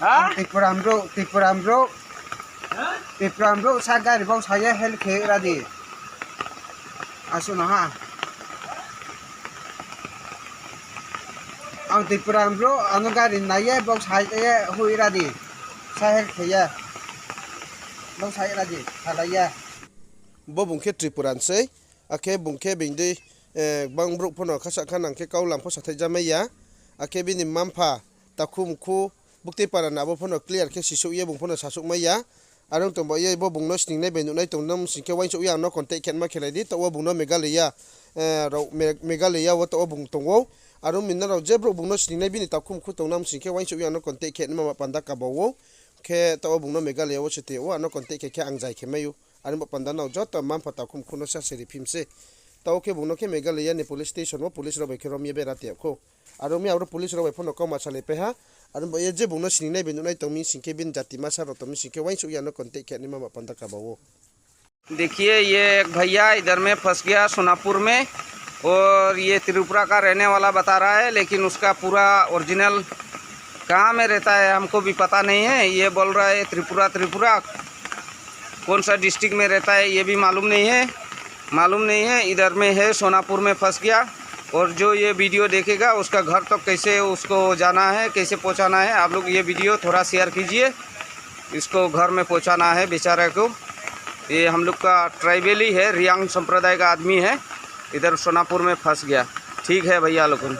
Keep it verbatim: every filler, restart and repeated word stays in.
Tripura brouh, Tripura brouh. Tripura brouh sa gari bau sa ye help khe ra di. Asuh no ha. Ang Tripura brouh, ano gari nai ye bau sa ye hoih ra di. Sa help khe ye. Bau sa ye ra di, salai ye. Bo bung khe Tripura ni sei. Akhe bung khe bini dei, eh, gbang brouh pho no khasa kha nang khe kau lam pho sathai ja mai ya. Akhe bini mma-mpha, takhu mkhu, buktui para ni abo pho no clear khe sisouh ye bung pho no sasouh mai ya. Are ong tong ba ye bo bung no sningnai bai nuhnai tong nang sing khe uaingsouh ye ang no contact khe ma khelai di. Taoh wo bung no Meghalaya, eh, rao Me-, Meghalaya wo taoh wo bung tong ou. Are ong mi nrao je brouh bung no sningnai bini takhu mkhu tong nang sing khe uaingsouh ye ang no contact khe nima ma panda kaba ou. Khe taoh wo bung no Meghalaya wo se tui ou, ang no contact khe khe ang zai khe mai ou. Are ong ba panda nrao joto mma-mpha takhu mkhu no sa se ri phim se. Taoh khe bung no khe Meghalaya ni police station wo police rao bai khe rom ye bera ti yag khou. Are ong mi abo police rao bai pho no kauma salai pai ha. Are ong ba ye je bung no sningnai bai nuhnai tong mi sing khe bini jati masa rao tong mi sing khe uaingsouh ye ang no contact khe nima ma panda kaba ou. देखिए, ये एक भैया इधर में फंस गया सोनापुर में, और ये त्रिपुरा का रहने वाला बता रहा है, लेकिन उसका पूरा ओरिजिनल कहाँ में रहता है हमको भी पता नहीं है। ये बोल रहा है त्रिपुरा, त्रिपुरा, कौन सा डिस्ट्रिक्ट में रहता है ये भी मालूम नहीं है, मालूम नहीं है। इधर में है, सोनापुर में फंस गया। और जो ये वीडियो देखेगा उसका घर तक कैसे उसको जाना है, कैसे पहुंचाना है, आप लोग ये वीडियो थोड़ा शेयर कीजिए। इसको घर में पहुंचाना है बेचारा को। ये हम लोग का ट्राइबल ही है, रियांग संप्रदाय का आदमी है, इधर सोनापुर में फंस गया। ठीक है भैया लोगन।